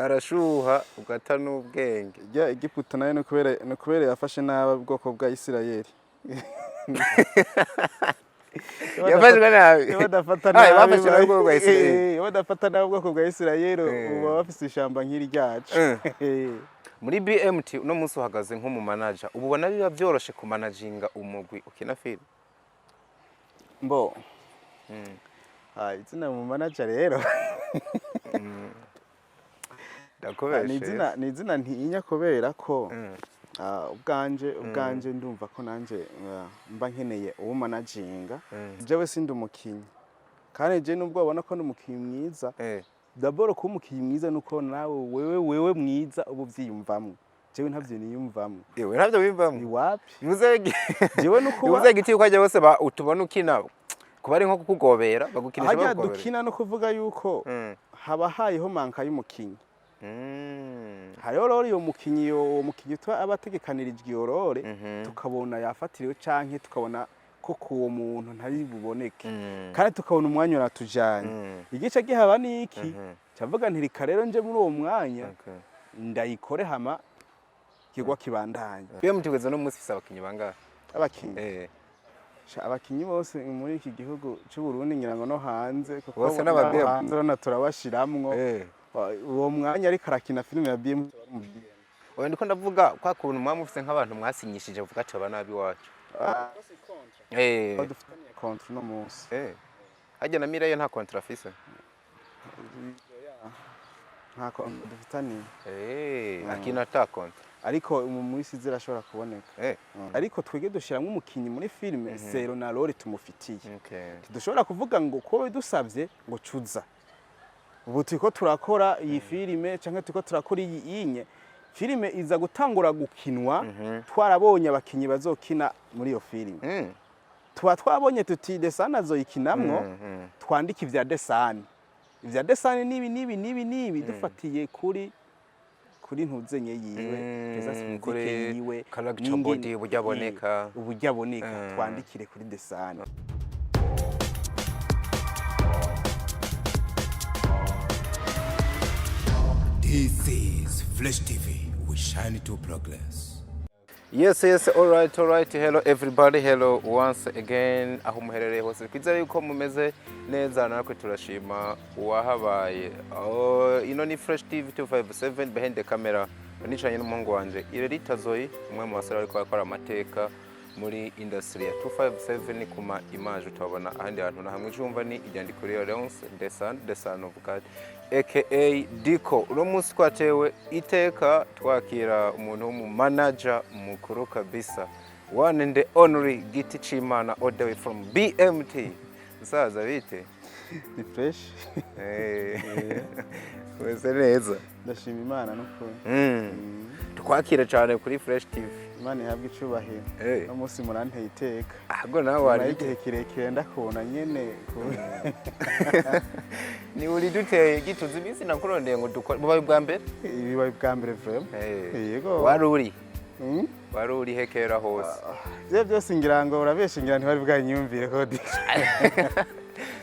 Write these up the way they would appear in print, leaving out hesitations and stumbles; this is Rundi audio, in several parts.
Arashuha ugata n'ubwenge. Rya Egiputa nayo ni ukubera yafashe nabi ubwoko bwa Isirayeli. Yafashwe nabi. Iyo badafata Ah, nabi bafashe nabi ubwoko bwa Isirayeli. Iyo badafata nabi ubwoko bwa Isirayeli, ubu baba bafise ishamba nk'iri ryacu. Muri BMT uno munsi uhagaze nko mu manager, ubu ubona biba byoroshe kumanaginga umugwi ukina film? Mbo, ah, izina mu manager rero, Ndakubeshe. ni izina ntinya kubera ko ubwanje ndumva ko nanje mba nkeneye uwo managinga. Jewe sindi umukinyi, kandi je nubwo babona ko ndi umukinyi mwiza, d'abord kuba umukinyi mwiza nuko nawe wewe mwiza uba uvyiyumvamwo. Jewe ntavyo niyumvamwo. Ewe, ntabyo bivamwo? Iwapi. Bivuze Jewe nukuba bivuze igiti ko ajya bose utubona ukina kuba ari nko kukugobera, bagukinisha, harya bakugobera. Dukina no kuvuga yuko haba hayeho manque y'umukinyi. Hariho rero iyo mukinyi, uwo mukinyi tuba aba ategekanirijwe iyo rôle, tukabona yafatiriwe canke tukabona ko uwo muntu ntari buboneke, kandi tukabona umwanya uratujanye. Igice gihaba ni iki? Cavuga nti reka rero nje muri uwo mwanya, ndayikore, hama kigwa kibandanye. BMT ugeze no munsi ifise abakinyi bangahe? Abakinyi? Eh. Sha, abakinyi bose muri iki gihugu c'u Burundi, ngira ngo no hanze, kuko Bose n'aba no BM. hanze urabona turabashiramwo. Uwo mwanya ariko arakina filime ya BM, mu BM. Oya, ndiko ndavuga kwa kuntu mwaba mufise nk'abantu mwasinyishije, vuga ati aba nabi iwacu. Dufitaniye contrat uno munsi. Harya na Mireille nta contrat afise? Nta contrat dufitaniye. Akina ata contrat. Ariko mu minsi iza irashobora kuboneka. Ariko twebwe dushiramwo umukinyi muri filime selon na rôle tumufitiye. Ntidushobora kuvuga ngo ko bidusabye ngo cuza ubu turiko turakora iyi filime canke turiko turakora iyi inye. Filime iza gutangura gukinwa twarabonye abakinyi bazokina muri iyo filime. Tuba twabonye tuti Desane azoyikinamwo, twandike ivya Desane, ivya Desane nibi nibi nibi nibi, dufatiye kuri ntuzenye yiwe, présence physique kuri yiwe, character, n'ingene- body, uburyo aboneka. Uburyo aboneka. Twandikire kuri Desane. This is Flash TV. We shine to progress. Yes, all right. Hello everybody, hello once again. Aho muherereye hose, twizere yuko mumeze neza, natwe turashima uwahabaye. Oh, ino ni Fresh TV 257. Behind the camera nicaranye n'umuhungu wanje Irerita Zoe, umwe mu basore ariko bakora amateka muri industry ya 257 kuma image utabona ahandi hantu na hamwe. Icumva ni iryandiko rya Leonce Desan, the son of God, aka Diko. Uno munsi twatewe iteka twakira umuntu w'umu manager mukuru kabisa, one and the only Giti Chimana, all the way from BMT. Musaza, bite? Ni fresh. Umeze neza? Ndashima Imana n'ukuri. Twakire cyane kuri Fresh TV. Imana ihabwe icubahiro. Uno munsi muranteye iteka. Ahubwo nawe nyuma wari y'igihe kirekire ndakubona nyene ni uri duteye gituze iminsi nakurondeye ngo dukore bubaye ubwa mbere. Ibibaye bwa mbere vraiment. Yego. Wari uri wari uri hekera hose? Ivyo byose ngira ngo urabesha, ngira ntibari bwanyiyumvire ko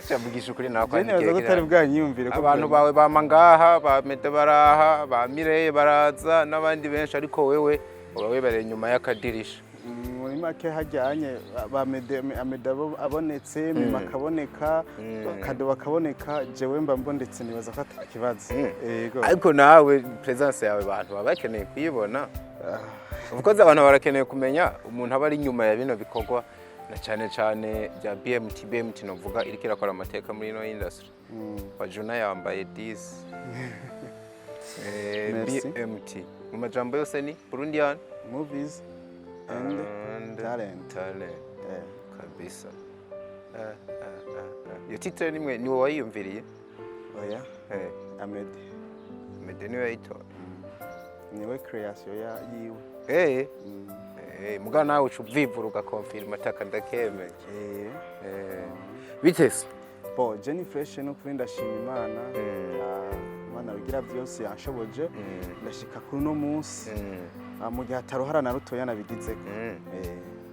Shavugisha ukuri. Je nibaza ko utari Nakwandikiye bwanyiyumvire ko abantu vraiment. Bawe bama ngaha, ba Mede baraha, ba Mireye baraza n'abandi benshi, ariko wewe uba wibereye inyuma y'akadirisha. Muri make hajyanye ba Mede, Amede abonetse, Mima akaboneka, Kado bakaboneka, jewe mba mbonetse, nibaza ko ata kibazo. Yego. Ariko nawe presence yawe abantu baba bakeneye kuyibona. Of course abantu barakeneye kumenya umuntu aba ari inyuma ya bino bikorwa, na cyane cyane bya BMT. BMT novuga iriko irakora amateka muri ino industry. Wajuna yambaye 10 Merci. BMT mu majambo yose ni Burundian Movies and and Talent. Talent kabisa. Iyo titre nimwe niwe wayiyumviriye? Oya. Amede. Mede niwe yayitora? Niwe creation ya yiwe. Muga nawe uca uvivura ugakonfirma ataka ndakemeye. Bitese? Bo, Jenny Fresh, no kuri ndashima Imana. Ah, Imana bigira byose yanshoboje ndashika kuri uno munsi. Ah, mu gihe ataruhara na rutoya nabigizeko.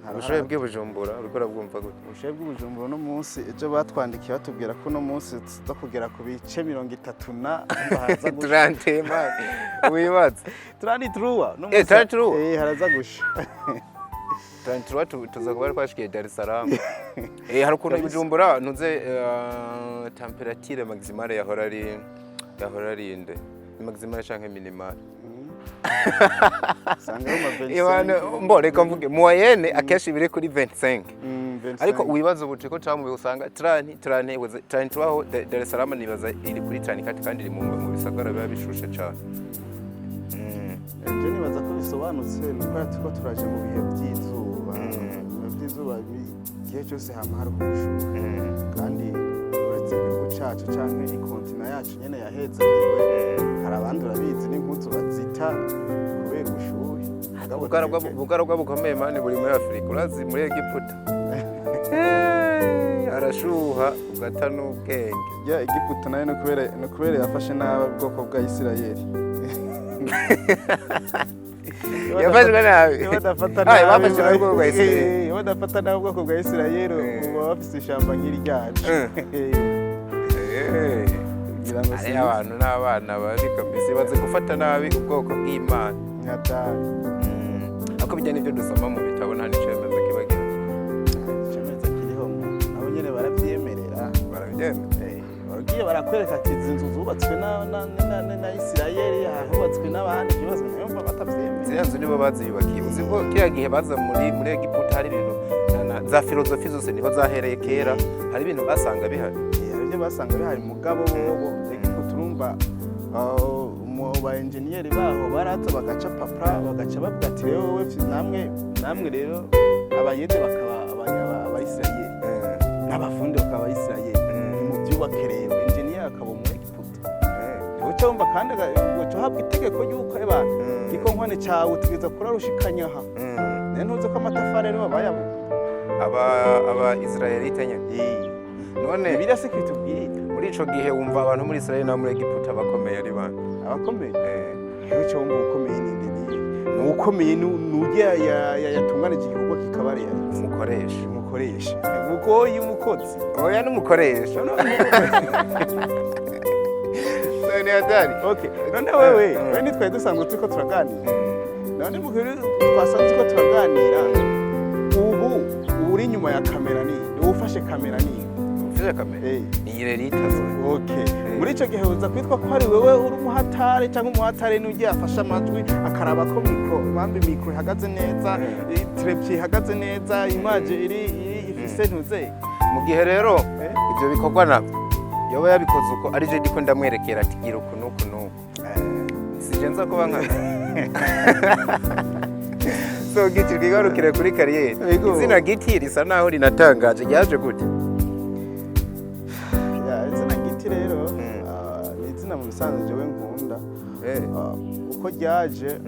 Nta Ubushuhe ruhara. bw'i Bujumbura uriko urabwumva gute? Ubushuhe bw'Ubujumbura, uno munsi, ejo batwandikiye batubwira ko uno munsi tuza kugera ku bice 30 na haza gusha. 30 man, wibaza. 33 no. 33? Eh, haraza gusha. 33, tuza kuba twashikiye Dar es Salaam. Hari ukuntu i Bujumbura ntuze température maximale yahora ari inde? Ni maximale canke minimale? Usanga ari ma 25. Ibana mbo reka mvuge moyenne, akenshi biri kuri 25. 25. Ariko wibaza ubu turiko turamu usanga 30, 30, 33, aho Dar es Salaam nibaza iri kuri 34, kandi iri mu bisagara biba bishushe cane. Je nibaza ko bisobanutse, ni uko turiko turaje mu bihe by'izuba. Mu bihe by'izuba, igihe cyose hama hari ubushuhe. Kandi uretse igihugu cacu canke i continent yacu nyene yahezagiwe, hari abandi urabizi n'impuzu bazita kubera ubushuhe. Mugabo Ubugaragwa bukomeye man buri muri Afurika. Urazi muri Egiputa? Arashuha ugata n'ubwenge. Ya Egiputa nayo ni kubera yafashe nabi ubwoko bwa Isirayeli. Yafashwe nabi. Iyo badafata Ah, nabi bafashe nabi ubwoko bwa Isirayeli. Iyo badafata nabi ubwoko bwa Isirayeli, ubu baba bafise ishamba nk'iri ryacu. Ngira ngo Ari sinzi. abantu n'abana babi kabisa, bazi gufata nabi ubwoko bw'Imana. Nyatari. Ariko bijya n'ibyo dusoma mu bitabo, nta n'icemeza kiba gihari. Icemeza kiriho, nabo nyene baravyemerera. Barabyemera. Bagiye barakwereka ati izi nzu zubatswe na Isirayeli, ahubatswe n'abandi, ikibazo nayo mva batavyemera. Ziriya nzu nibo baziyubakiye. Uzi ko kiriya gihe baza muri Egiputa hari ibintu za filozofi zose niho zahereye kera, hari ibintu basanga bihari. Hari ibyo basanga bihari, mugabo bobo Egiputa urumva, mu ba enjeniyeri baho baraza bagaca papa, bagaca bavuga ati rero wowe namwe rero abayede bakaba Abayisirayeli, n'abafundi bakaba Abayisirayeli, nimubyubake. Rero enjeniyeri akaba umu Egiputa, uca wumva kandi ugaca uhabwa itegeko ry'uko eba ikonkwane cawe utegereza kurara ushikanya aha. Nayo ntuzi ko amatafari rero bayabuze. Aba Israelite nyene none? Bibiliya si kitubwira. Muri ico gihe wumva abantu muri Israel no muri Egiputa bakomeye ari bande? Abakomeye? Uca wumva ukomeye ninde? Ni ukomeye nujya yatunganije igikorwa kikaba réalisé. Umukoresha. Umukoresha, mugoyi, umukozi. Oya, n'umukoresha none hatari. Okay, none wewe, wewe nitwaye dusanzwe turiko turaganira, none mu gihe twasanzwe turiko turaganira, ubu uri inyuma ya kamera ni ufashe kamera ni Ufise kamera? Ni Irerita zo. Okay, muri ico gihe uza kwitwa ko ari wewe uri umuhatare, cyangwa umuhatare n'ugiye afashe amajwi, akaraba ko micro bambi micro ihagaze neza, trépied ihagaze neza, image iri ifise ntuze. Mu gihe rero ivyo bikorwa navyo yoba yabikoze uko ari je ndiko ndamwerekera ati gira uku n'uku n'uku, sije nza kuba nka so. Giti, twigarukire kuri carrière. Yego. Izina Giti risa naho rinatangaje, ryaje gute? Ya, izina Giti rero, ni izina mu bisanzwe jewe nkunda. Uko ryaje,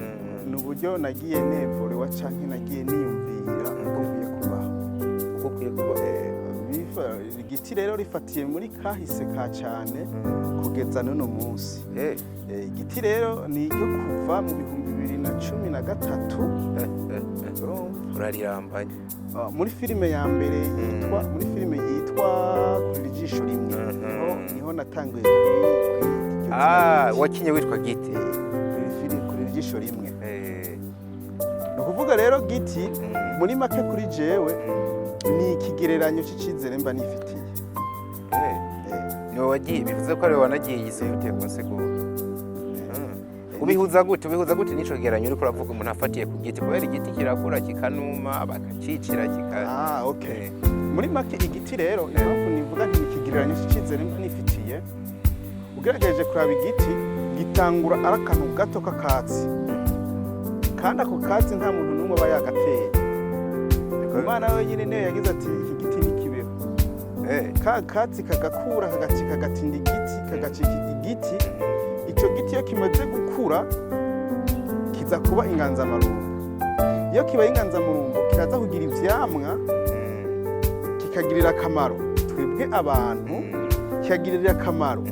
ni uburyo nagiye nevorewa canke nagiye niyumvira uko nkwiye kubaho. Uko ukwiye kuba. Igiti rero rifatiye muri kahise ka cyane kugeza n'uno munsi. Igiti rero ni iryo kuva mu 2013. Urumva? Urarirambanye. Muri filime ya mbere yitwa, muri filime yitwa Kurira Ijisho Rimwe, niho natanguye kuri iryo zina Giti. Wakinye witwa Giti? Kuri Kurira Ijisho Rimwe. Ni ukuvuga rero Giti, muri make kuri jewe ni ikigereranyo cy'icizere mba nifitiye. Niwe wagiye, bivuze ko ariwe wanagiye yisifutiye ku nsiguro. Ubihuza gute n'ico kigereranyo uriko uravuga umuntu afatiye ku giti? Kubera igiti kirakura kikanuma, bakacicira kika Ah, okay. Muri make igiti rero, impamvu nivuga nti ni ikigereranyo cy'icizere mba nifitiye, ugerageje kuraba igiti gitangura ari akantu gato k'akatsi, kandi ako katsi nta muntu n'umwe aba yagateye. Imana wenyine niyo yagize ati iki giti ntikibeho. Ka katsi kagakura, kagacika, kagatinda igiti, kagacika igiti. Icyo giti iyo kimaze gukura kiza kuba inganzamarumbo. Iyo kibaye inganzamarumbo kiraza kugira ivyamwa, kikagirira akamaro twebwe abantu, kikagirira akamaro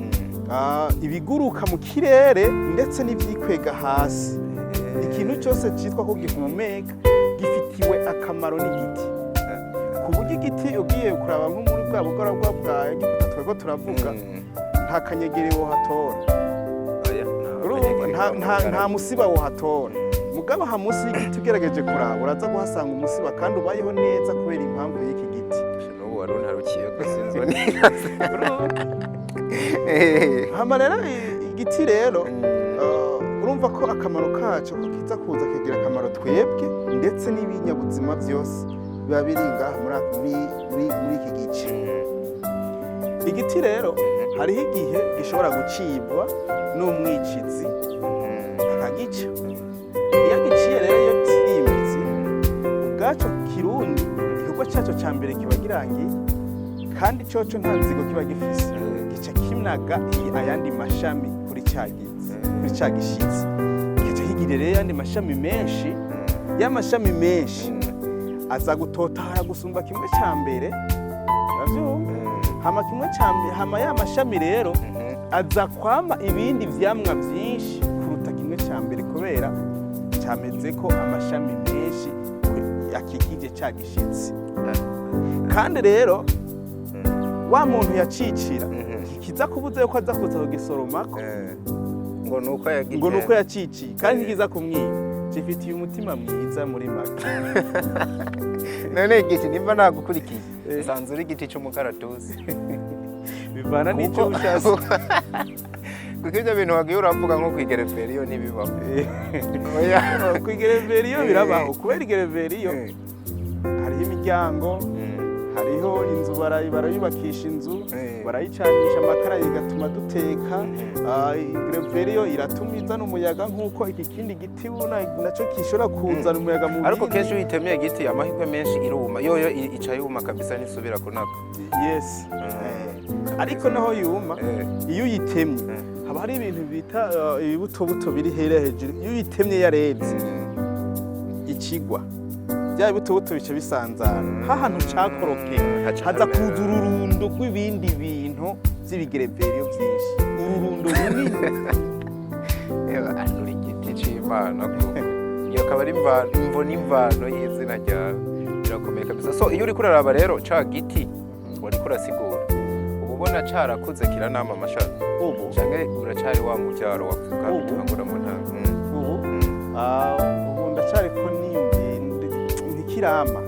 ibiguruka mu kirere ndetse n'ivyikwega hasi. Ikintu cyose cyitwa ko gihumeka gifitiye. Dufitiwe akamaro n'igiti, ku buryo igiti ugiye kuraba nko muri bwa bugaragwa bwa Egiputa twego turavuga, nta kanyegeri wohatora. Oya, nta Urumva, kanyegeri nta kaba. Musiba wohatora. Mugabo aha munsi y'igiti ugerageje kuraba, uraza guhasanga umusiba kandi ubayeho neza kubera impamvu y'iki giti. N'ubu wari untarukiye ko sinzi. Hama rero igiti rero, urumva ko akamaro kaco ko kiza kuza kagira akamaro twebwe ndetse n'ibinyabuzima byose biba biri ngaha muri iki gice. Igiti rero hariho igihe gishobora gucibwa n'umwicizi akagica. Iyo agiciye rero, iyo kirimbitse ubwaco kirundi, igikorwa cyaco cya mbere kiba kirangiye, kandi coco nta nzigo kiba gifise. Gica kinaga ayandi mashami kuri cya giti, kuri cya gishitsi, gica kigira rero ayandi mashami menshi. Ya mashami menshi aza gutotahara gusumba kimwe cya mbere, uravyumva? Hama kimwe cya mbere, hama ya mashami rero aza kwama ibindi vyamwa vyinshi kuruta kimwe cya mbere, kubera cameze ko amashami menshi akikije ca gishitsi. Kandi rero wa muntu yacicira, kiza kubuza yuko aza kuza kugisoromako. Ngo nuko yagiye. Ngo nuko yaciciye, kandi ntikiza kumwiba, gifitiye umutima mwiza muri make. None igiti, nimba nagukurikiye, nsanze uri igiti cy'umukaratusi. Bivana n'icyo ushatse. Kuko ibyo bintu wagiye uravuga nko kwigereveriyo ntibibaho. Oya. Ku igereveriyo birabaho, kubera igereveriyo hariho imiryango, hariho inzu, barayubakisha inzu, barayicanisha amakara bigatuma duteka. Igereveriyo iratuma izana umuyaga, nk'uko iki kindi giti ubona nacyo gishobora kuzana umuyaga mu Ariko bindi. Kenshi iyo uyitemye igiti, amahirwe menshi iruma yoyo, ica yuma kabisa, ntisubira kunaga. Yes. Ariko naho yuma, iyo uyitemye, haba hari ibintu bita ibibutobuto biri hera hejuru. Iyo uyitemye yareze, ikigwa bya bibutobuto bica bisanzara hahantu cakorokeye, Haca haza hamera. kuza ururundo rw'ibindi bintu vy'ibigereveriyo vyinshi, ururundo runini. Ewa, uri igiti c'Imana koko. Iyo akaba ari imvano, imvo n'imvano y'izina ryawe birakomeye kabisa. So iyo uriko uraraba rero ca giti wariko urasigura, uba ubona carakuze kiranama amashami, Ubu canke uracari wa muvyaro wavuga Ubu. bitangura mu ntango? Ubu ubu ndacariko niyumviye, ntikirama,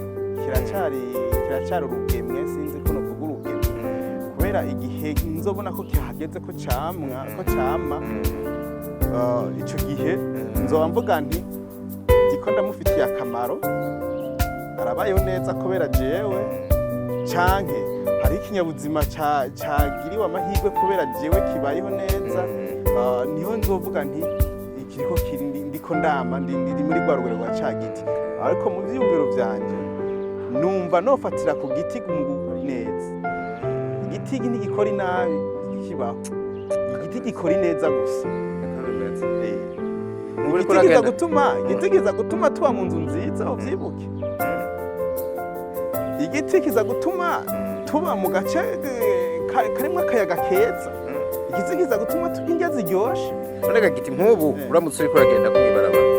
kiracyari urugemwe, sinzi ko novuga urugemwe, kubera igihe nzobona ko kihageze ko camwa, ko cama, ico gihe nzoba mvuga nti ndiko ndamufitiye akamaro, arabayeho neza kubera jewe, canke hariho ikinyabuzima cagiriwe amahirwe kubera jewe kibayeho neza. Niho nzovuga nti ikiriko kiri ndiko ndama, ndi muri rwa rugero rwa ca giti. Ariko mu vyiyumviro vyanje numva nofatira ku giti mu gukora neza. Igiti ntigikora inabi, kibaho igiti gikora ineza gusa. Niko bimeze. Igiti Ubu uriko kiza uragenda. gutuma, igiti kiza gutuma tuba mu nzu nziza, uvyibuke. Igiti kiza gutuma tuba mu gace karimwo akayaga keza. Igiti kiza gutuma turya indya ziryoshe. None giti nk'ubu, uramutse uriko uragenda mw'ibarabara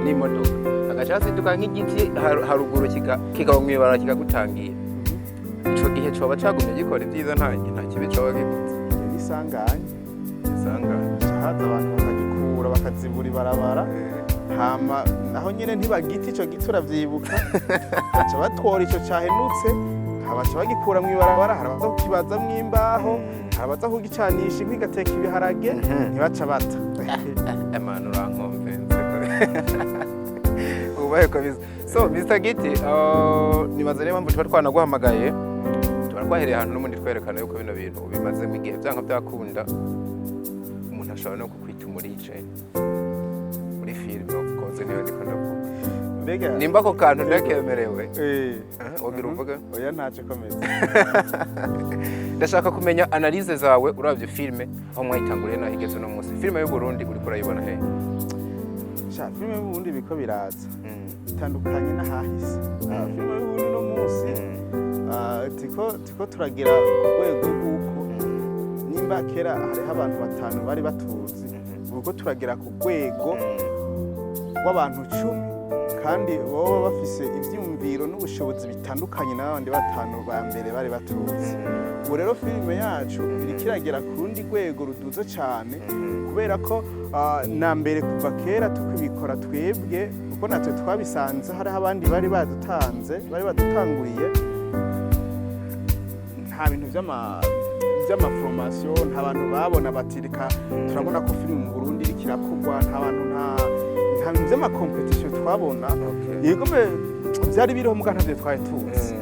n'imodoka, agaca hasiduka nk'igiti haruguru kikaba mw'ibarabara kikagutangira, ico gihe coba cagumye gikora ibyiza, nta kibi coba gifite? Isanganya. Isanganya. Haza abantu bakagikura, bakazibura ibarabara. Hama naho nyene ntibagita ico giti, uravyibuka, baca batora ico cahenutse, baca bagikura mw'ibarabara. Hari abaza kukibazamwo imbaho, hari abaza kugicanisha inkwi igateka ibiharage. Ntibaca bata. Emana, urankomvense, ubaye kabisa. So Mr Giti, nibaza rero impamvu tuba twanaguhamagaye, tuba twahereye ahantu n'ubundi twerekana yuko bino bintu ubimazemo igihe, byanka byakunda umuntu ashobora no kukwita umurije muri filime, of course niyo ndiko ndavuga. Mbega Nimba ako kantu ndakemerewe, wagira uvuge? Oya, ntacyo, komeza. Ndashaka kumenya analyse zawe uravye filime, aho mwayitanguriye naho igeze uno munsi. Filime y'u Burundi uriko urayibona he? Sha, filime y'Uburundi biriko biraza bitandukanye n'ahahise. Filime y'Uburundi uno munsi, tiko turagira ku rwego rw'uko nimba kera hariho abantu batanu bari batuzi, ubu ko turagera ku rwego rw'abantu 10. Kandi baba bafise ivyiyumviro n'ubushobozi bitandukanye n'abandi batanu ba mbere bari batuzi. Ubu rero filime yacu iriko iragera ku rundi rwego ruduze cyane, kubera ko na mbere kuva kera tukibikora twebwe, kuko natwe twabisanze hariho abandi bari badutanze, bari badutanguriye. Nta bintu vy'ama formation, nta bantu babona bati reka turabona ko filime mu Burundi iriko irakorwa. Nta bantu, nta bintu vy'ama compétition twabona. Yego, vyari biriho, muga ntavyo twari tuzi.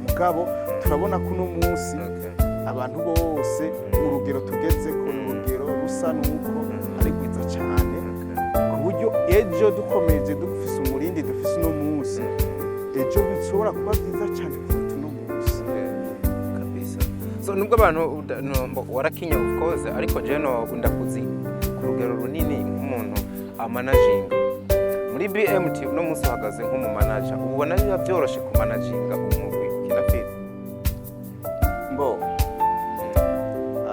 Mugabo turabona ko uno munsi abantu bose urugero tugeze ko ni urugero rusa n'uko ari rwiza cyane, ku buryo ejo dukomeje dufise umurindi dufise uno munsi, ejo bishobora kuba byiza cyane kuruta uno munsi. Kabisa. So nubwo abantu warakinye, of course, ariko je no ndakuzi ku rugero runini nk'umuntu amanaginga muri BMT. Uno munsi uhagaze nk'umumanager, ubona biba byoroshe kumanaginga umugwi ukina filime? Mbo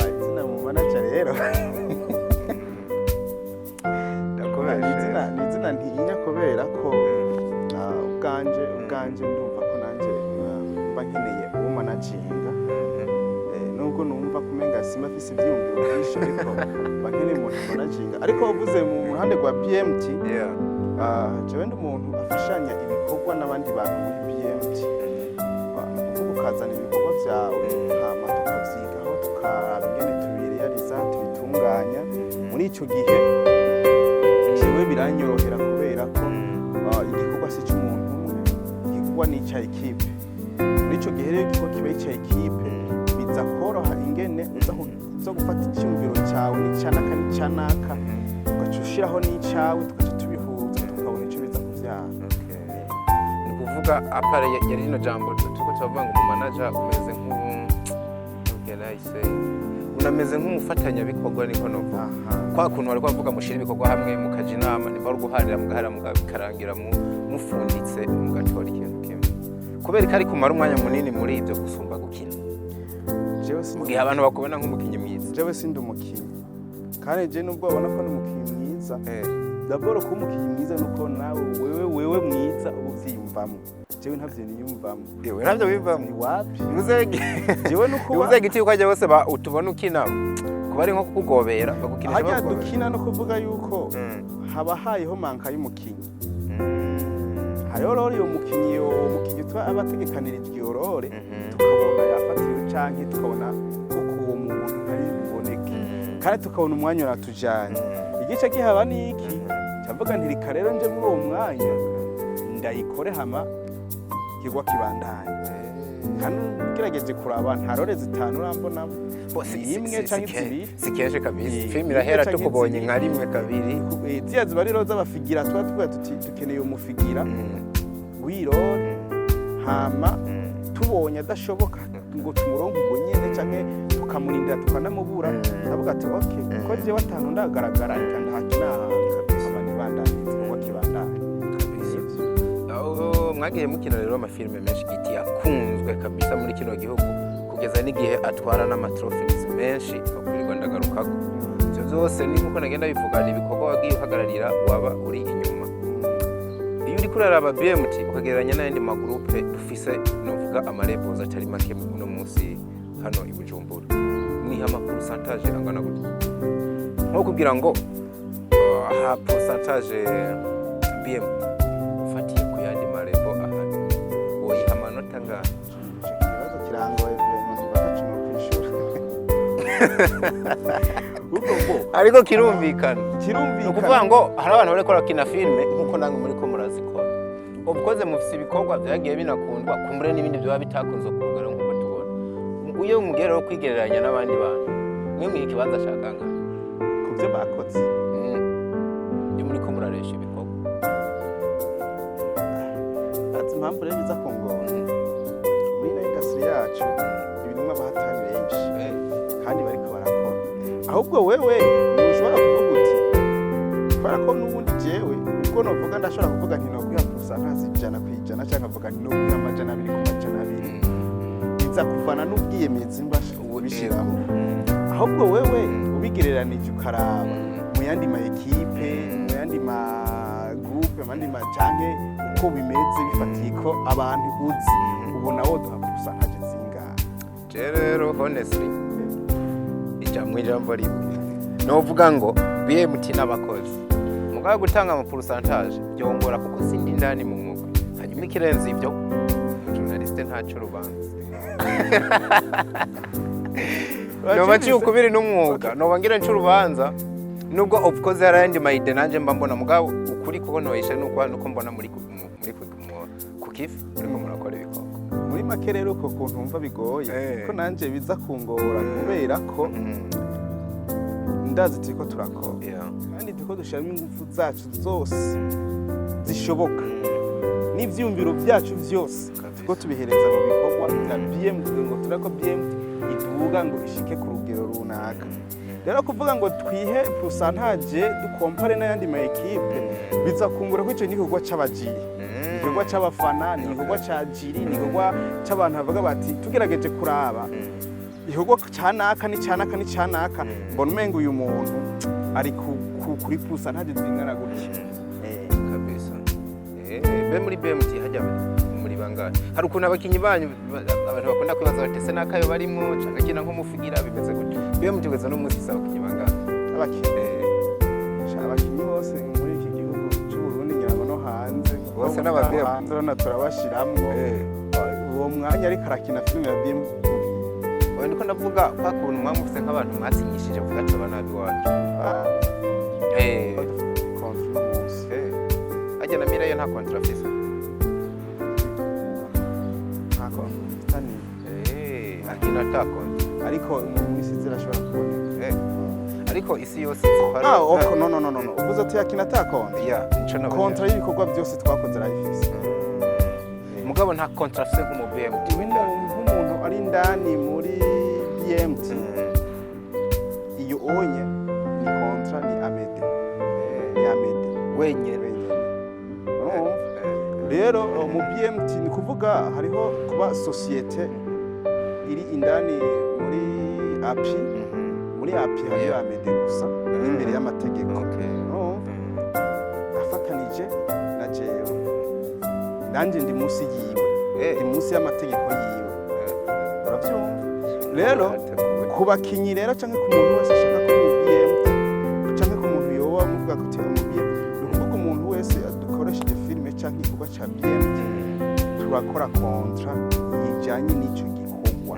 izina mu manager rero ni izina ntinya, kubera ko ubwanje ndumva ko nanjye mba nkeneye uwo managinga. Nubwo numva kumenga simba afise ivyiyumviro byinshi, ariko mba nkeneye umuntu managinga. Ariko wavuze mu ruhande rwa BMT, jewe ndi umuntu afashanya ibikorwa n'abandi bantu muri BMT. Ni ukuvuga ukazana ibikorwa byawe, hama tukavyigaho, tukaraba ingene tubireyariza, tubitunganya. Muri ico gihe jewe biranyorohera, kubera ko igikorwa si c'umuntu umwe, igikorwa ni ica équipe. Muri ico gihe rero igikorwa kiba ica équipe, biza koroha ingene uza gufata icyumviro cyawe n'icanaka n'icanaka, ugaca ushiraho n'icawe, tugaca tubihuza, tukabona ico biza kuvyara. Okay. Ni ukuvuga à part ya rino jambo turiko turavuga ngo umumanager, umeze nk'ubu, how can I say, unameze nk'umufatanyabikorwa, niko novuga. Kwa kuntu bariko bavuga mushira ibikorwa hamwe, mukaja inama, nimba ari uguharira mugaharira, bikarangira mufunditse mugatora ikintu kimwe. Kubera ko ariko umara umwanya munini muri ibyo gusumba gukina, Jewe mu sindi gihe abantu bakubona nk'umukinyi mwiza. Jewe sindi umukinyi, kandi je nubwo babona ko ndi umukinyi mwiza, d'abord kuba umukinyi mwiza nuko nawe wewe mwiza uba uvyiyumvamo. Jewe ntavyo niyumvamo. Ewe ntabyo bivamo? Ni wapi. Bivuze Jewe nukuba bivuze giti yuko ajya bose utubona ukina kuba ari nko kukugobera, bagukinisha harya bakugobera. Dukina no kuvuga yuko haba hayeho manque y'umukinyi. Hariho rero uyo mukinyi tuba aba ategekanirijwe iyo rôle, tukabona yafatiriwe canke tukabona ko uwo muntu ntari buboneke, kandi tukabona umwanya uratujanye. Igice gihaba ni iki? Cavuga nti reka rero nje muri uwo mwanya ndayikore, hama ikigwa kibandanye. Kandi ugerageje kuraba, nta rôle zitanu urambonamo. Bo, Imwe canke zibiri. Si kenshi kabisa. Filime imwe irahera canke tukubonye zibiri. nka rimwe, kabiri. Ziriya ziba ari rôle z'aba figurants, tuba tuvuga tuti dukeneye umu figurant w'i rôle, hama tubonye adashoboka ngo tumuronke ubwo nyene canke tukamurindira tukanamubura, ndavuga ati ok, ko jewe atanu ndagaragara, reka ndahakina ahantu abandi bandanye, igikorwa kibandanye. Kabisa. Aho mwagiye mukina rero amafilime menshi, Giti yakunzwe kabisa muri kino gihugu, kugeza n'igihe atwara n'ama trophées menshi bakwirirwa ndagarukako. Ibyo byose ni nkuko nagenda bivuga, ni ibikorwa wagiye uhagararira, waba uri inyuma. Iyo uriko uraraba BMT ukagereranya n'ayandi ma groupe dufise, novuga ama labels atari make uno munsi hano i Bujumbura, mwiha ama pourcentage angana gute? Nko kugira ngo ha pourcentage BMT ufatiye ku yandi ma label ahari, woyiha amanota angahe? Ico kibazo kirangoye vraiment, ntibata no kwishura kuko ngo Ariko kirumvikana. Ni Kirumvikana. ukuvuga ngo hari abantu bariko barakina filime nk'uko namwe muriko murazikora. Of course mufise ibikorwa vyagiye binakundwa, kumbure n'ibindi vyoba bitakunzwe ku rugero nk'uko tubona. Iyo mugera rero kwigereranya n'abandi bantu, mwe mwiha ikibanza ca kangahe? Ku byo bakoze? Iyo muriko muraresha ibikorwa. Ati impamvu rero biza kungora, muri ino industry yacu ibirimwo abahatari benshi kandi bariko barakora. Ahubwo wewe ntushobora kuvuga uti kubera ko n'ubundi jewe ubwo novuga, ndashobora kuvuga nti nokwiha pourcentage 100% cyangwa nkavuga nti nokwiha 200%. Biza kuvana n'ubwiyemezi mbasha kubishiramo. Ahubwo wewe ubigereranije ukaraba mu yandi ma équipe, mu yandi ma groupe. ekipe, mandi canke uko bimeze, bifatiye ko abantu uzi, ubona woduha pourcentage zingahe? Je rero, honestly, ijambo ijambo rimwe novuga ngo BMT n'abakozi. Mugabo gutanga ama pourcentage byongora, kuko sindi indani mu mwuga. Hanyuma ikirenze ibyo, journaliste ntaco urubanza noba nciye ukubiri n'umwuga, noba ngira nca urubanza, nubwo of course hari ayandi ma idées nanje mba mbona. Mugabo ukuri kuko noyisha nuko mbona muri ku kifi muriko murakora ibikorwa. Muri make rero, uko kuntu wumva bigoye, ko nanje biza kungora, kubera ko ndazi turiko turakora kandi turiko dushiramo ingufu zacu zose zishoboka n'ivyiyumviro byacu vyose, turiko tubihereza mu bikorwa bya BMT kugira ngo turabe ko BMT iduga ngo ishike ku rugero runaka. Rero kuvuga ngo twihe pourcentage, dukompare n'ayandi ma équipe, biza kungura ko ico ni igikorwa c'aba jury, igikorwa c'abafana, ni igikorwa ca jury, ni igikorwa c'abantu bavuga bati: "Tugerageje kuraba igikorwa ca naka ni ca naka ni ca naka, mbona umenga uyu muntu ari kuri pourcentage zingana gutya." Kabisa. Be muri BMT hajya muri bangahe? Hari ukuntu abakinyi banyu abantu bakunda kwibaza bati: "Ese nakayo barimo canke akina nk'umufigira, bimeze gute?" BMT kugeza no munsi ifise abakinyi bangahe? Abakinyi? Sha, abakinyi bose muri iki gihugu c'u Burundi, ngira ngo no hanze. Bose n'aba BMT. Hanze urabona turabashiramwo. Uwo mwanya ariko arakina filime ya BMT. Oya, ndiko ndavuga kwa kuntu mwaba mufise nk'abantu mwasinyishije kugaca aba nabi iwacu. Contrat uno munsi. Harya na Mireille nta contrat afise? Nta contrat mfitaniye. Akina ata contrat. Ariko mu minsi zirashobora kuboneka. Ariko isi yose izi ko ari Ah, okay. No, no, no, no, no. Uvuze ati yakina ata contrat. Ya, nico nabaza. Contrat y'ibikorwa byose twakoze arayifise. Mugabo nta contrat afise nk'umu BMT. Nk'umuntu ari indani muri BMT, iyo onye ni contrat, ni Amede, ni Amede. Wenyene? Wenyene. Urumva rero, mu BMT ni kuvuga hariho kuba société iri indani muri API. Muri API hariyo Amede gusa n'imbere y'amategeko. Urumva, afatanije na jewe, nanjye ndi munsi yiwe, ndi munsi y'amategeko yiwe. Urabyumva rero, ku bakinyi rero canke ku muntu wese ashaka ko mu BMT, canke ku muntu yoba amuvuga ko ati mu BMT, ni ukuvuga umuntu wese dukoresheje filime canke igikorwa ca BMT, turakora contrat ijanye n'ico gikorwa.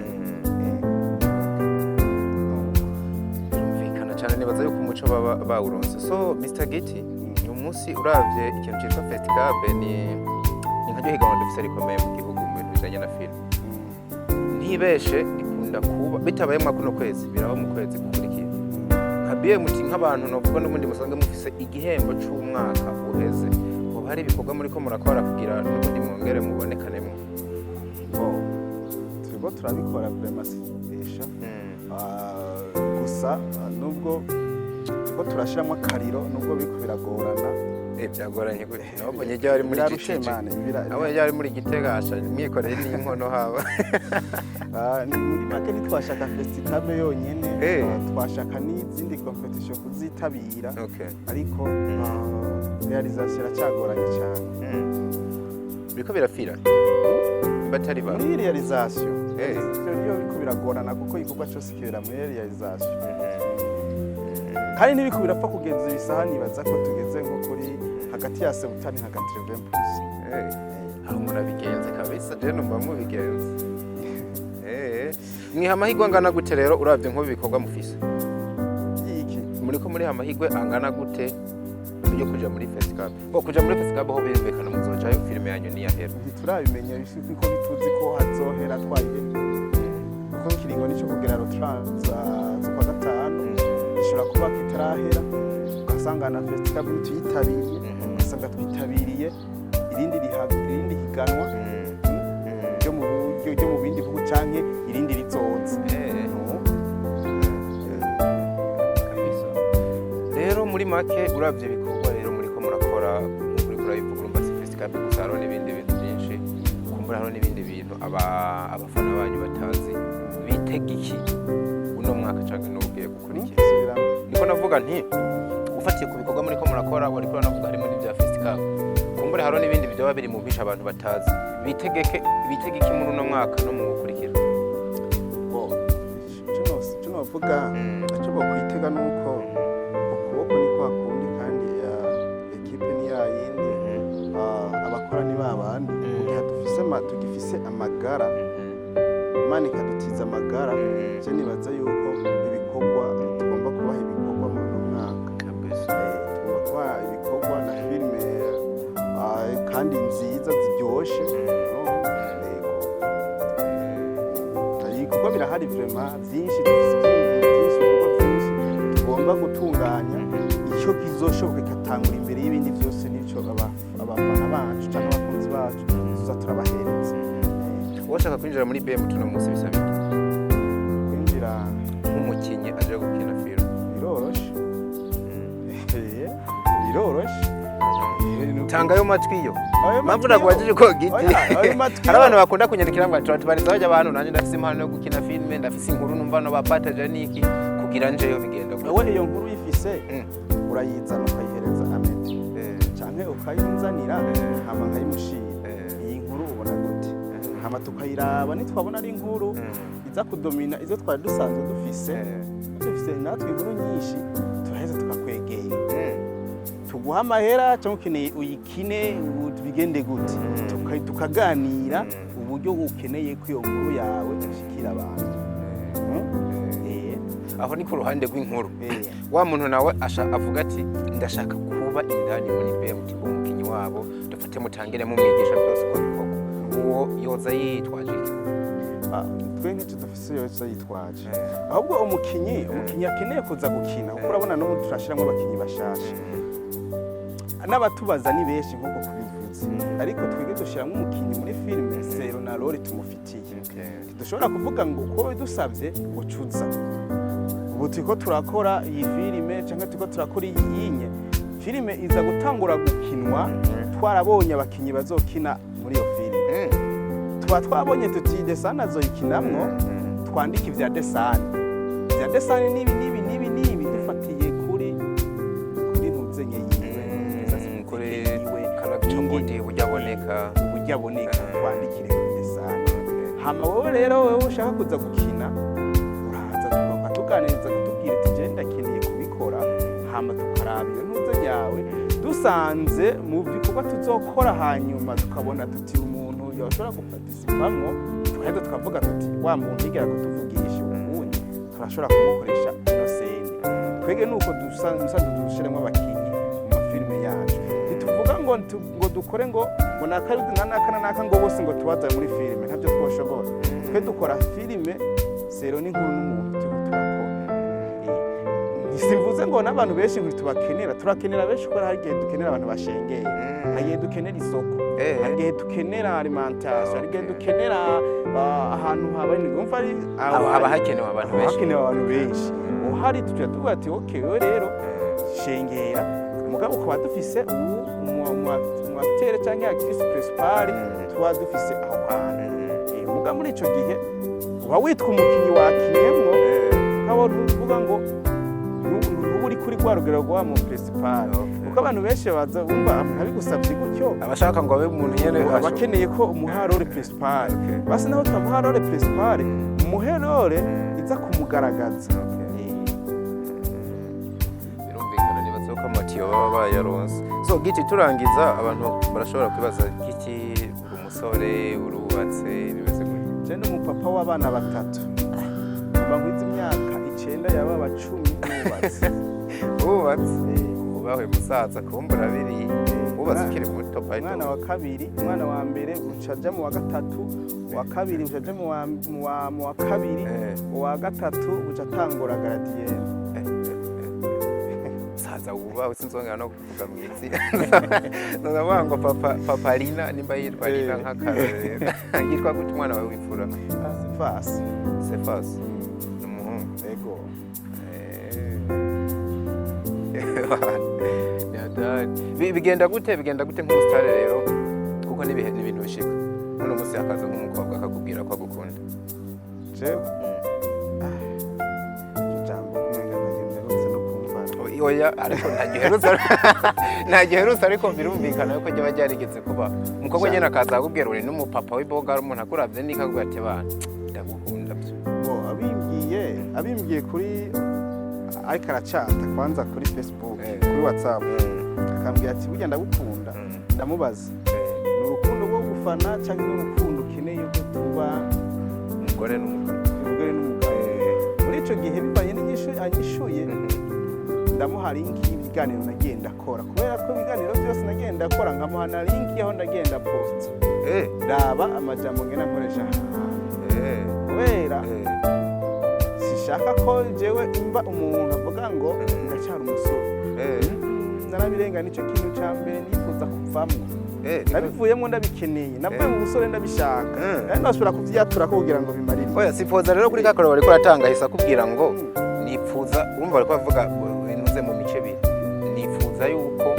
Birumvikana cyane, nibaza yuko umuco baba bawuronse. So Mr Giti, uyu munsi uravye ikintu cyitwa Festicab, ni nkaryo higanwa dufise rikomeye mu gihugu mu bintu bijanye na filime. Ntibeshe, rikunda kuba bitabaye mwa kuno kwezi, biraba mu kwezi gukurikira. Nka BMT, nk'abantu novuga n'ubundi musanzwe mufise igihembo c'umwaka uheze, hoba hari ibikorwa muriko murakora kugira n'ubundi mwongere mubonekanemo? Bon, turiko turabikora vraiment, sibesha. Gusa nubwo turiko turashiramo akariro, nubwo biriko biragorana. Byagoranye gute? Nabonye ryari muri Birarushe. GTG. Mane, Nabonye ryari muri Gitega, asha mwikoreye n'inkono haba. Ni muri make ntitwashaka Festicab yonyene, twashaka n'izindi compétition kuzitabira, ariko réalisation iracyagoranye cyane. Biriko birafira batari ba Muri réalisation, réalisation niyo biriko biragorana, kuko igikorwa cyose kibera muri réalisation, kandi ntibiko birapfa kugeza ibisaha. Nibaza ko tugeze nko kuri hagati ya sebutani na 80%. Aho murabigenze kabisa, je numva mubigenze. Mwiha amahirwe angana gute rero, uravye nk'ubu bikorwa mufise? Iki? Muriko muriha amahirwe angana gute yo kuja muri Festicab? Bo kuja muri Festicab ho birumvikana muzojayo, filime yanyu niyahera. Ntiturabimenya kuko ntituzi ko hazohera twayihera, kuko ikiringo nico kugera le 30 z'ukwa gatanu gishobora kuba kitarahera, ugasanga na Festicab ntituyitabiriye, ugasanga twitabiriye irindi higanwa ryo mu buryo ryo mu bindi bihugu canke irindi rizoza. Kabisa. Rero muri make, uravye ibikorwa rero muriko murakora, nk'uko uriko urabivuga, urumva si Festicab gusa, hariho n'ibindi bintu byinshi, kumbura hariho n'ibindi bintu abafana banyu batazi. Bitega iki uno mwaka canke n'ugiye gukurikira? Subiramo. Niko navuga nti ufatiye ku bikorwa muriko murakora, wariko uranavuga harimo n'ibya Festicab. kako. Kumbure hariho n'ibindi byoba biri mu mpisha abantu batazi. Bitegeke, bitegeke muri uno mwaka no mu gukurikira. Bo, ico novuga, ico bokwitega nuko ukuboko ni kwa kundi, kandi ya équipe ni ya yindi, abakora ni ba bandi. Mu gihe tugifise amagara, Imana ikadutiza amagara, je nibaza yuko ibikorwa tugomba kubaha ibikorwa muri uno mwaka. Tugomba kubaha ibikorwa na filime, kandi nziza ziryoshe. No, yego. Ibikorwa birahari vraiment byinshi, dufise ivyiyumviro byinshi, ibikorwa byinshi tugomba gutunganya. Icyo kizoshoboka igatangura imbere y'ibindi byose, nico abafana bacu cyangwa abakunzi bacu tuza turabahereza. Uwashaka kwinjira muri BMT uno munsi bisaba iki? Kwinjira? Nk'umukinnyi aje gukina filime. Biroroshe. Biroroshe. Tanga ayo matwi yo. Ayo Mpamvu matwi yo. nakubajije uko giti. Oya, ayo matwi Hari abantu yo. bakunda kunyandikira ngo turatubariza bajya abantu, nanjye ndafise impano yo gukina filime, ndafise inkuru numva no bapataje niki kugira njeyo, bigenda gute? Wowe iyo nkuru uyifise, urayizana ukayihereza Amede canke ukayinzanira, hama nkayimushira. Iyi nkuru ubona gute? Hama tukayiraba, nitwabona ari inkuru iza kudomina izo twari dusanzwe dufise, dufise natwe inkuru nyinshi, turaheza tukakwegera, tuguha amahera cyangwa ukeneye uyikine, bigende gute. Tukaganira uburyo ukeneye ko iyo nkuru yawe ishikira abantu. Aho ni ku ruhande rw'inkuru. Wa muntu nawe asha avuga ati ndashaka kuba indani muri BMT, umukinyi wabo, dufate mutangire mumwigisha byose uko bikorwa, uwo yoza yitwaje iki? Ah, twe nk'icyo dufise yose yitwaje, ahubwo umukinyi akeneye kuza gukina, kuko urabona n'ubu turashyiramo abakinyi bashasha, n'abatubaza ni benshi nk'uko kubivuze, ariko twebwe dushyiramo umukinyi muri filime selon na rôle tumufitiye. Dushobora kuvuga ngo uko bidusabye ngo cuza ubu turiko turakora iyi filime cyangwa turiko turakora iyi yinye filime. Iza gutangura gukinwa twarabonye abakinyi bazokina muri iyo filime. Tuba twabonye tuti Desane azoyikinamwo, twandike ivya Desane, ivya Desane n'ibi n'ibi n'ibi n'ibi, dufatiye kuri ntuzenye yiwe, Kuri yiwe, character ubundi buryo aboneka. Uburyo aboneka, twandikire kuri Desane. Hama wowe rero, wewe ushaka kuza gukina, uraza tukatuganiriza, kutubwira ati je ndakeneye kubikora, hama tukaraba iyo ntuze yawe. Dusanze mu bikorwa tuzokora, hanyuma tukabona tuti umuntu yoshobora guparticipamwo, tugaheza tukavuga tuti wa muntu yigera kutuvugisha ubundi turashobora kumukoresha ino scène. Twege nuko dusanzwe dushiremo abakinyi mu mafilime yacu. Ntituvuga ngo dukore ngo naka na naka na naka ngo bose ngo tubazaye muri filime, ntabyo twoshobora. Twe dukora filime selon n'inkuru n'umuntu turiko turakora. Simvuze ngo n'abantu benshi ngo tubakenera, turakenera benshi, kuko hari igihe dukenera abantu bashengeye, hari igihe dukenera isoko, hari igihe dukenera alimentation, hari igihe dukenera ahantu haba wumva ari Haba haba hakenewe abantu benshi. Hakenewe abantu benshi. Uhari tuja tuvuga ati okay, wewe rero shengera, mugabo ukaba dufise ubu umu acteur cyangwa actrice principale, tuba dufise aho hantu. Muga muri ico gihe uba witwa umukinyi wakinyemwo, ukaba uvuga ngo ntuba uri kuri rwa rugero rwa mu principal, kuko abantu benshi baza bumva abigusabye gutyo. Abashaka ngo abe umuntu nyene. Aba akeneye ko umuha rôle principal. Basi naho tutamuha rôle principal, umuhe rôle iza kumugaragaza. Birumvikana, nibaza ko amatiyo baba bayaronse. So Giti, turangiza, abantu barashobora kwibaza, Giti, uri umusore, urubatse, bimeze gute? Je ni umupapa w'abana batatu, kuva nkwiza imyaka 9 yaba 10 nubatse. Wubatse, ubahwe musaza, kumbura biri wubatse ukiri muto, by the Umwana way. wa kabiri, umwana wa mbere uca aja mu wa gatatu, uwa kabiri uca aja mu wa kabiri, uwa gatatu uca atangura gardienne. Saza wubawe, sinzongera no kuvuga mu izina, ndavuga ngo papa Lina, nimba yitwa Lina. Nk'akarorero, yitwa gute umwana wawe w'imfura? Fasi. Sefas ni umuhungu? Ego. Ni hatari. Bigenda gute nk'umusitari rero, kuko n'ibihe n'ibintu bishika uno munsi hakaza nk'umukobwa akakubwira ko agukunda? Jewe, iryo jambo kumenga ntaryo mperutse no kumva. Oya, ariko nta giherutse, ariko birumvikana yuko ryaba ryarigeze kuba. Umukobwa nyine akaza akubwira uri n'umupapa w'iboga, ari umuntu akuravye nikakubwira ati: "Bana, ndagukunda byo." Bo abimbwiye kuri, ariko aracata kwanza kuri Facebook, kuri WhatsApp, akambwira ati: "Burya ndagukunda." Ndamubaza: "Ni urukundo rwo gufana cyangwa ni urukundo ukeneye ko tuba umugore n'umugabo?" Umugore n'umugabo. Muri icyo gihe, bivanye n'inyishu anyishuye, ndamuha link y'ibiganiro nagiye ndakora, kubera ko ibiganiro byose nagiye ndakora nkamuha na link y'aho ndagenda post. Raba amajambo ngenda nkoresha aha hantu, kubera sishaka ko jewe imba umuntu avuga ngo ndacyari umusore. Narabirenga, nicyo kintu cya mbere nifuza kuvamwo. Nabivuyemo ndabikeneye, navuye mu busore ndabishaka, kandi ndashobora kubyatura ko kugira ngo bimarire. Oya, sipoza rero kuri kakaro bariko baratanga, ahise akubwira ngo nifuza, urumva bariko bavuga inuze mu mice ibiri, nifuza yuko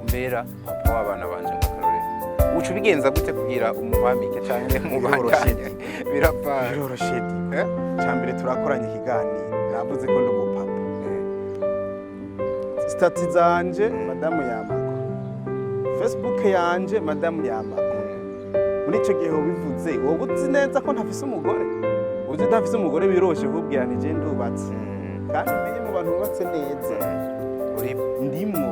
umbera papa w'abana banje nk'akarorero. Uca ubigenza gute kugira umuhwamike canke mubandanye? Birapfa. Biroroshe di. Eh? Cya mbere, turakoranye ikiganiro, navuze ko ndi umupapa. Statut zanje madamu yamako, Facebook yanje madamu yamako. Muri icyo gihe ubivuze, wowe uzi neza ko ntafise umugore, uzi udafise umugore, biroshe kubwira nti je ndubatse. Kandi umenye mu bantu bubatse neza Uri ndimwo.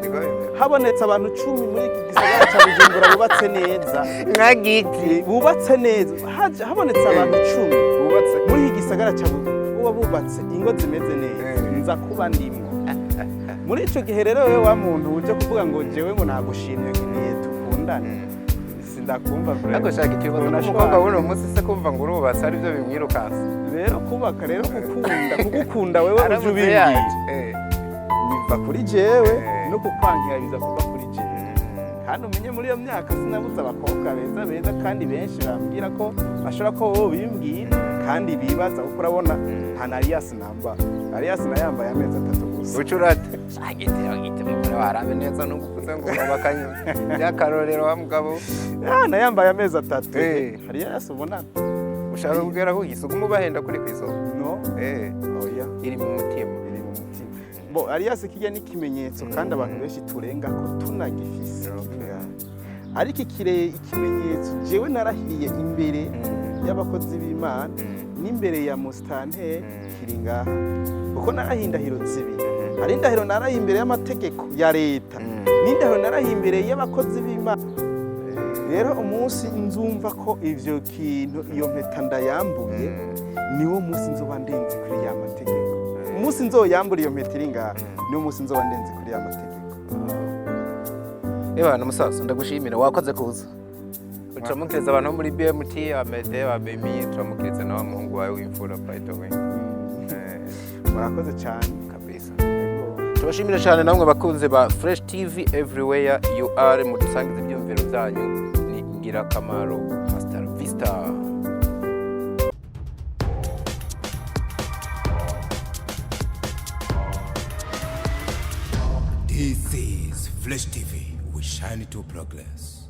Niko bimeze. Habonetse abantu 10 muri iki gisagara cya Bujumbura bubatse neza, Nka giti. Bubatse neza, habonetse abantu 10 bubatse muri iki gisagara cya Bujumbura bubatse ingo zimeze neza, nza kuba ndimwo. Muri icyo gihe rero, wewe wa muntu uje kuvuga ngo jewe ngo nagushimye, nkeneye dukundane, sindakumva vraiment. Ariko shaka ikibazo Unashobora. n'umukobwa w'uno munsi se kumva ngo urubatse aribyo bimwirukansa? Rero kubaka, rero gukunda, kugukunda wewe uje Aramutse ubimbwiye yaje. Biva kuri jewe, no kukwankira biza kuva kuri jewe. Kandi umenye muri iyo myaka sinabuze abakobwa beza beza, kandi benshi bambwira ko bashobora ko wowe bimbwira kandi bibaza, kuko urabona nta na alliance nambara. Alliance nayambaye amezi 3 gusa. Ucurate shagiti agite umugore warabe neza nugukuze ngo ubakanye by'akarorero wa mugabo. Ah, nayambaye amezi 3. Alliance ubona. Ushaka kugera ku isuku mubahenda kuri ku isoko? No. Oya. Iri mu mutima. Iri mu mutima. Bo alliance kijya n'ikimenyetso, kandi abantu benshi turenga ko tunagifise. Ariko ikimenyetso jewe narahiriye imbere y'abakozi b'Imana n'imbere ya musitanteri kiri ngaha, kuko narahiye indahiro zibiri. Hari indahiro narahiye imbere y'amategeko ya leta, n'indahiro narahiye imbere y'abakozi b'Imana. Rero umunsi nzumva ko ivyo kintu, iyo mpeta ndayambuye, niwo munsi nzoba ndenze kuri ya mategeko. Umunsi nzoyambura iyo mpeta iri ngaha, niwo munsi nzoba ndenze kuri ya mategeko. Ebana musaza, ndagushimira, wakoze kuza. Turamukiriza abantu bo muri BMT, Amede, Abemi, turamukiriza na wa muhungu wawe w'imfura, by the way. Murakoze cyane. Kabisa. Yego. Tubashimire cyane namwe bakunze ba Fresh TV everywhere you are, mudusangiza ibyumviro byanyu, ni ingirakamaro. Hasta la vista. This is Fresh TV. We shine to progress.